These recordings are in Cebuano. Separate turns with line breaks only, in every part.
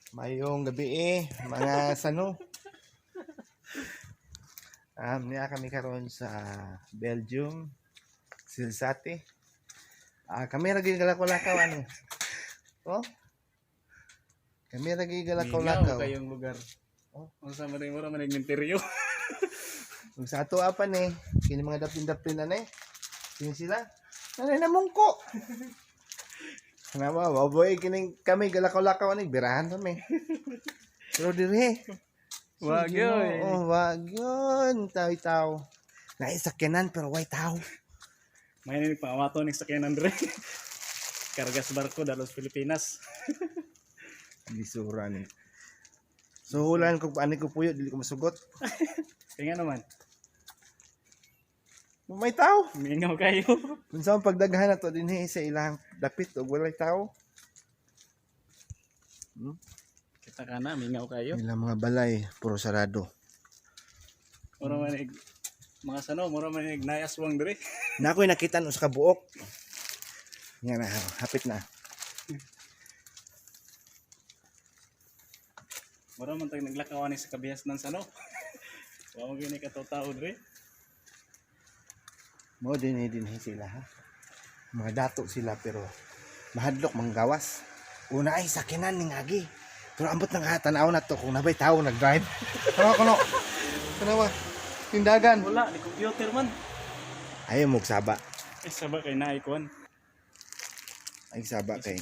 Maayong gabi eh, mga sano. Niya kami karon sa Belgium, Zelzate. Ah, kami ra gyud galakaw-lakaw ano. Oh? Kami ra gyud galakaw-lakaw.
Mingaw kayong lugar.
Oh.
Oh. Unsa man mo man nagminteryo.
Ug sa ato apan eh, kini mga daplin-daplin na eh. Kini sila. Nanay namungko. Nama, baboy kining kami galakaw-lakaw ani birahan kami. Pero dire.
Wag yun.
Oh, wag yun. Taw-taw. Naisakyanan pero way tao.
May ni pangawato ni sakyanan dre. Kargas barko dalos Pilipinas.
Lisura ni. So hulan ko ani ko puyo dili ko masugot.
Kaya nga naman,
May tao.
mingaw kayo.
Kung sa pagdaghan na to dinhi sa ilang dapit og walay tao.
Kita ka na, mingaw kayo.
Ilang mga balay puro sarado.
Mura man mga sano, mura man ig nayaswang dre.
Na ako'y nakita no sa kabuok. Yan na, hapit na.
Mura man tag naglakaw ani sa kabihas ng sano. Wa mo gini katao dre.
Mo dinhi dinhi sila ha. Mga dato sila pero mahadlok manggawas. Una ay sakinan ning agi. Pero ambot nang tanaw na to kung nabay tao nag-drive. Tanaw kuno. Tanawa. Tindagan.
Wala, ni computer man.
Ayaw mo saba.
Eh saba kay naay kuan.
Ay saba kay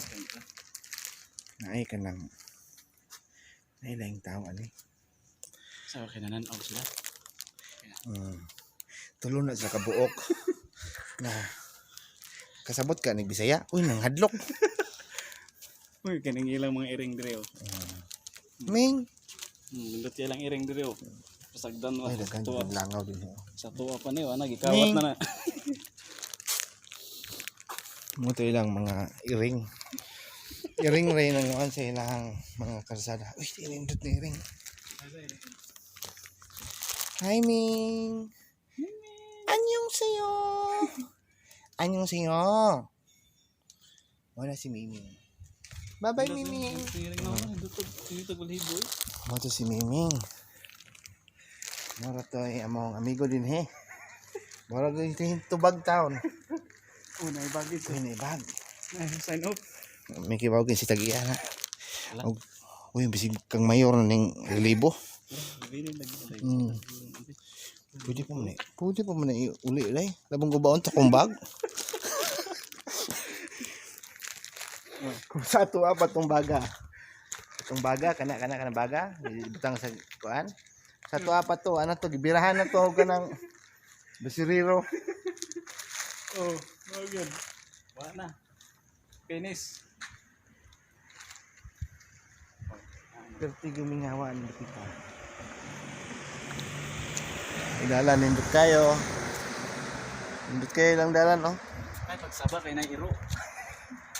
naay ka nang naay laing tao ani.
Saba kay nanan-aw sila.
Tulo na sa kabuok. Na kasabot ka nig Bisaya. Uy nang hadlok.
Uy, kaning ilang mga iring dre oh.
Ming.
Lindot ilang iring dre oh. Pasagdan wa.
Ay daghan
Tuwa.
jud langaw din oh.
Sa tuwa pa niyo, ana gikawat
Ning.
na na.
Mo to ilang mga iring. Iring rin ang kuan sa ilang mga kalsada. Uy, iring dot na iring. Hi, Ming. Anyong sayo. Anyong sayo. Wala si Miming. Bye-bye, Miming.
Iring na dito balhibo.
Mo to si Miming. Mora to ay among amigo din he. Mora din tubag town.
Oh, naibagid.
Uy, naibag.
Ay, sign up.
May kibaw si tagiya na.
Wala.
Og, uy, bisig kang mayor na ning relibo. Pwede pa man eh. Pwede pa man eh. Uli lay. Labong gubaon ta kong bag. Kung sa ato pa tong baga. Itong baga kana kana kana baga ibutang sa kuan. Sa tuwa pa to, ano to gibirahan na to og kanang basiriro.
Oh, oh good. Wala na. Finish.
Perti gumingawa ang kita. Idala nindot kayo. Nindot kayo lang dalan oh.
Ay, pagsaba kay na iro.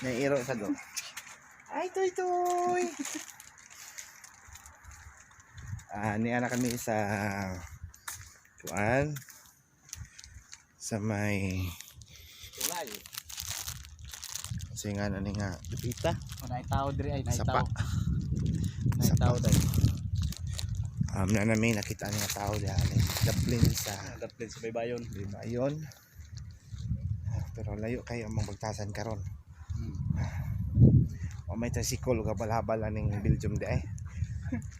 Nairo sa do. Ay, toy toy. Ah, niana kami sa kuan sa may
Tulay.
kasi nga na ni nga dupita.
Oh, naay tao diri ay naay
Sapa.
tao. Naay
Sapa.
tao dai.
Na namin nakita ni nga tao diha ni daplin sa
Daplin sa baybayon.
Baybayon. Ah, pero layo kayo among bagtasan karon. O may tricycle ug habal-habal aning Belgium di ay.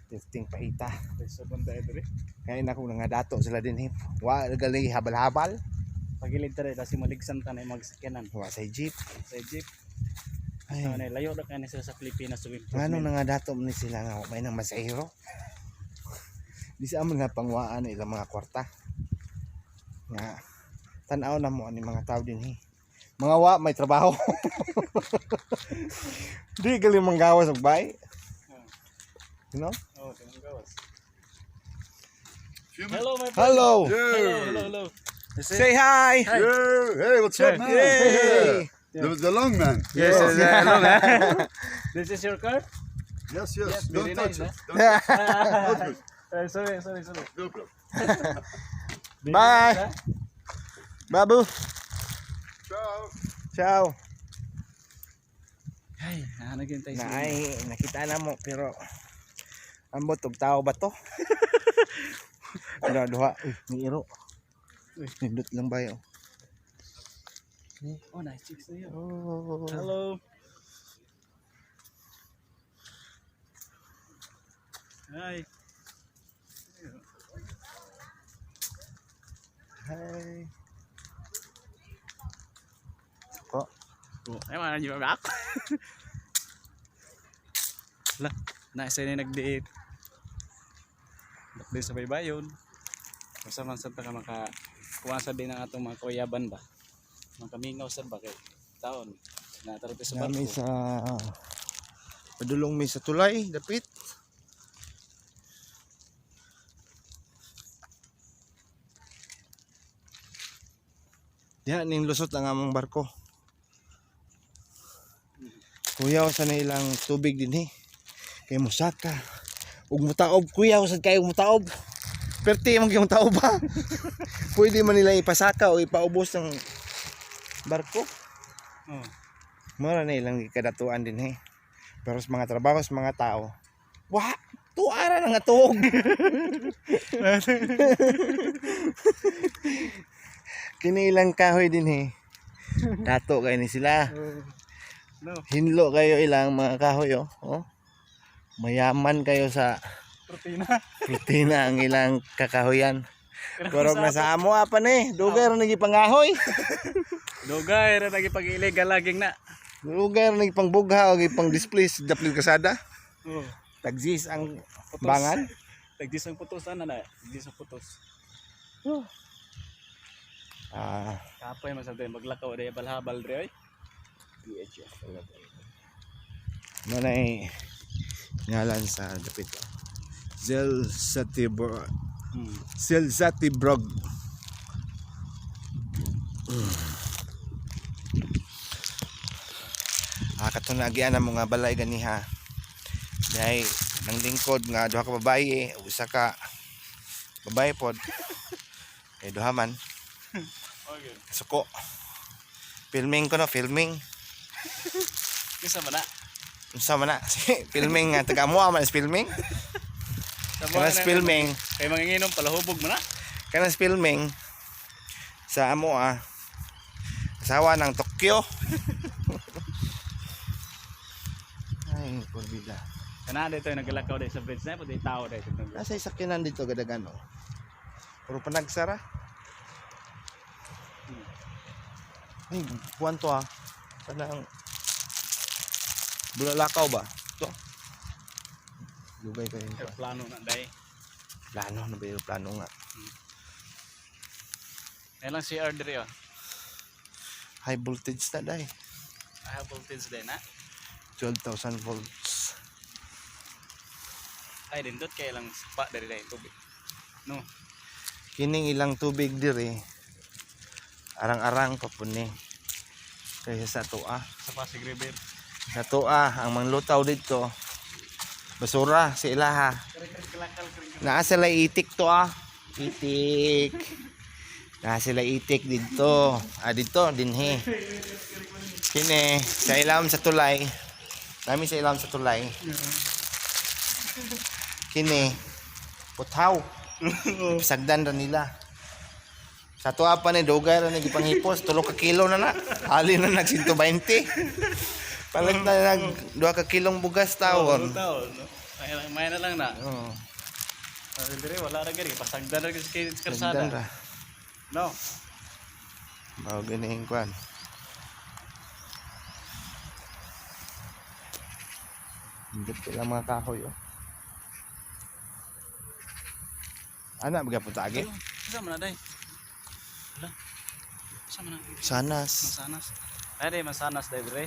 Tifting paita.
Sa banda diri.
Kaya na kung nga dato sila din eh. Wa galing habal-habal.
Pagilid ta diri kasi maligsan ta na magsakyanan.
Wa sa jeep.
Sa jeep.
Ay,
Ano layo ra kani sila sa Pilipinas ug
ngano na nga dato ni sila nga may nang masahero. Di sa amon nga pangwaan na ilang mga kwarta. Nga tan-aw na mo ani mga tao din eh. Mga wa may trabaho. Di galing manggawas og bay. You know?
Oh, kanang gawas. Hello, my friend.
Hello.
Hello, hello, hello.
Say hi.
Yeah, hey, what's up, man?
Hey.
The long man.
Yes, hello, man. This is your car?
Yes.
Yes,
Don't
very
touch
nice,
it. Don't touch it. Not good.
Sorry, sorry, sorry.
No problem.
Very
Bye.
nice, huh?
Babu.
Ciao.
Ciao.
Ay, nahanagin tayo
Na
sa
ay nakita na mo pero ambot og tao ba to? Duha duha. Uy, may iro.
Uy.
Nindot lang ba yun?
Oh, nice chicks na yun.
Oh.
Hello. Hi.
Hi. Ko.
Oh, ay, mga nandiyo ba ako? Wala, naisa na nag-date. Nag-date sa baybayon. Basta man sa ka maka kuha sa din ang atong mga kuyaban ba. Mga kamingaw sa ba kay taon. Natarot sa
Nami
barko.
sa padulong mi sa tulay, dapit. Diha ning lusot ang among barko. Kuyaw sa na ilang tubig dinhi. Kay musaka. Ug mutaob kuyaw sad kayo mutaob. Perti man gyud taob ba. Pwede man nila ipasaka o ipaubos ang barko.
Oh.
Mura na ilang kadatuan din eh. Pero sa mga trabaho sa mga tao, wa, tuara na nga tuog. Kini ilang kahoy din eh. Dato kayo ni sila.
No,
Hinlo kayo ilang mga kahoy oh. Oh. Mayaman kayo sa
protina.
protina ang ilang kakahoyan. Pero nasa amo apa ni, dugay ra nagipangahoy.
Dugay ra nagipag-illegal laging na.
Dugay ra nagipangbugha o gipang display sa Daplin Kasada.
Oh.
Tagsis ang
Putos.
bangan.
Tagdis ang putos ana na. Tagdis ang putos.
Ah,
Kapoy man sa tayo maglakaw dai balhabal dre oy.
PHF talaga. Manay ngalan sa dapit. Zel Satibro. Zel Satibrog. Ah, katong naagian ang mga balay ganiha. Dahil nang lingkod nga duha ka babaye, ug usa ka babaye pod. Kay duha man.
Okay.
Suko. Filming ko no, filming.
Kinsa man na?
Unsa man na? Filming nga taga mo man is filming. Kanas filming,
Kay mga nginom palahubog man na.
kanas filming sa amo ah. Asawa ng Tokyo. Ay, kurbida.
Kana dito yung naglakaw dai sa bridge na pud tao dai dito.
Nasa sakyanan dito gadagan oh. Puro panagsara. Ay, kuwan to ah. Sana ang Bulalakaw ba? Ito. Lugay kayo.
Aeroplano na dai.
Plano, na ba yung plano nga?
Kaya lang CR diri oh.
High voltage na dai.
High voltage dai na.
12,000 volts.
Ay dindot kay lang spa diri dai tubig. No.
Kining ilang tubig diri. Arang-arang pa po ni. Kaysa sa tuwa.
Sa Pasig River.
Sa tuwa, ang manglutaw dito. Basura sa ilaha. Naa sila itik to ah. Itik. Naa sila itik dito. Ah, dito, dinhi. Kini, sa ilam sa tulay. Nami sa ilam sa tulay. Kini, puthaw. Sagdan ra nila. Sa tuwa pa ni dugay ra ni gipanghipos, 3 ka kilo na na. Ali na nag 120. Palit na nag 2 ka kilong bugas tawon.
Tao no. May na lang na.
Oo.
Sabi diri wala ra gari pasagdan ra gyud sa
Sagdan
kalsada.
ra.
No.
Mao gani yung kwan. Hindi lang mga kahoy oh. Ana baga punta agi?
Sa man na dai. Wala. Sa man na.
Sanas.
Masanas. Ay dai masanas dai diri.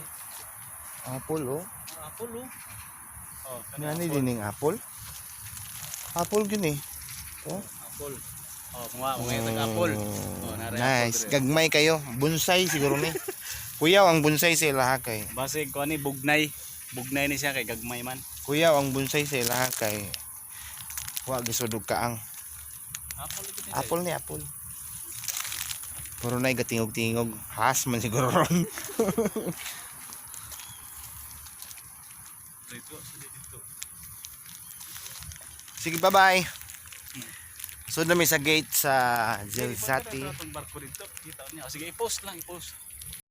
Apple oh.
Apple oh. Oh, kani
Ngani
apple.
din ning apple? Apple gini. Oh.
Apple. Oh, mga mga tag apple. Oh, nara
Nice.
apple diri.
Gagmay kayo. Bonsai siguro ni. Kuyaw ang bonsai sa ilaha kay.
Basig ko ani bugnay. Bugnay ni siya kay gagmay man.
Kuyaw ang bonsai sa ilaha kay. Wa gisudog ka ang
Apple gid ni.
apple ni apple. Puro na'y gatingog-tingog. Has man siguro ron. Sige, bye-bye. So, nami sa gate sa Zelzati.
Itong barko dito. Kita niya. Sige, i-post lang, i-post.